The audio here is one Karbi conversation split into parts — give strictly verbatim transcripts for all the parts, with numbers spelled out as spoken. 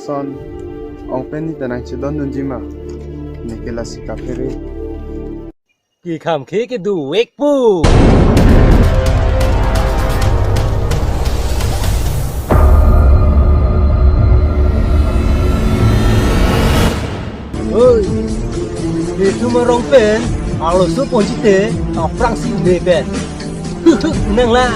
Son, ong pen ne ta nangchedondunji ma? Neke lasi kaphere. Kekham khe kedo vek pu. Oi, itum arong pen arloso ponji te, aphrangsi le pen. Nang la.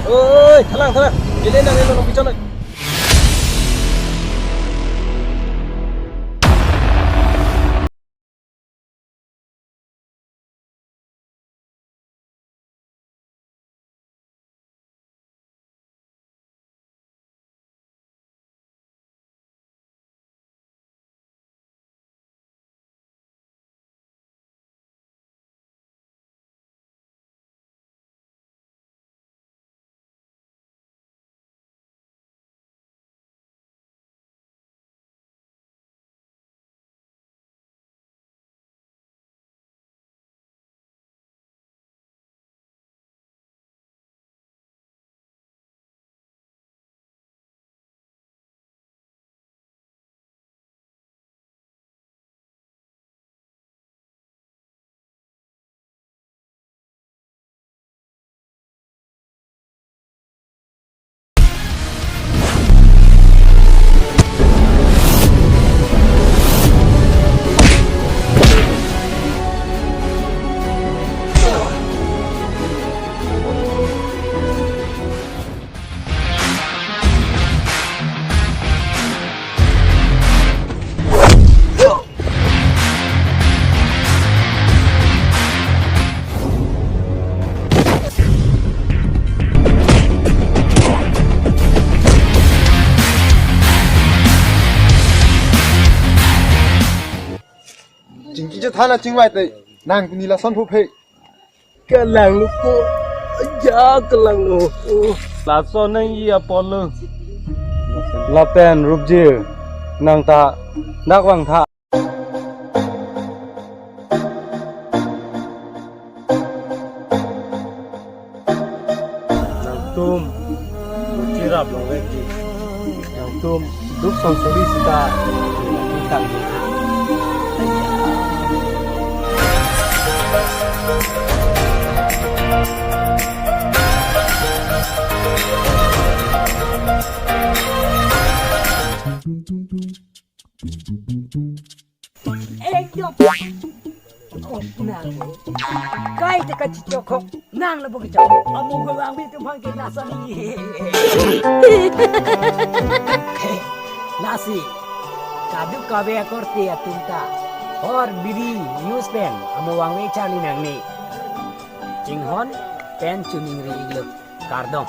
Oi, thalang, thalang. Ele nang, ele nang, pichon nang. Chingki chethan la chingvai te, nang pini lason phuphe. Kalang lupo. Aja kelang lo. Oh. Laso nangji apotlo. Lapen Rupjir, nang ta dak vangtha. Nangtum chirap longvekji. Nangtum duk sonsori sita kitang. Ekdom. Oh, nang. Kaita kachichokok. Nang lapu kechok. Amo ko vangve atum aphan ke lason nangji. Lasi kadokave akorte atum ta hor biri news pen amo vangve charli nangne. Chinghon pen choningri-iklo. Kardom.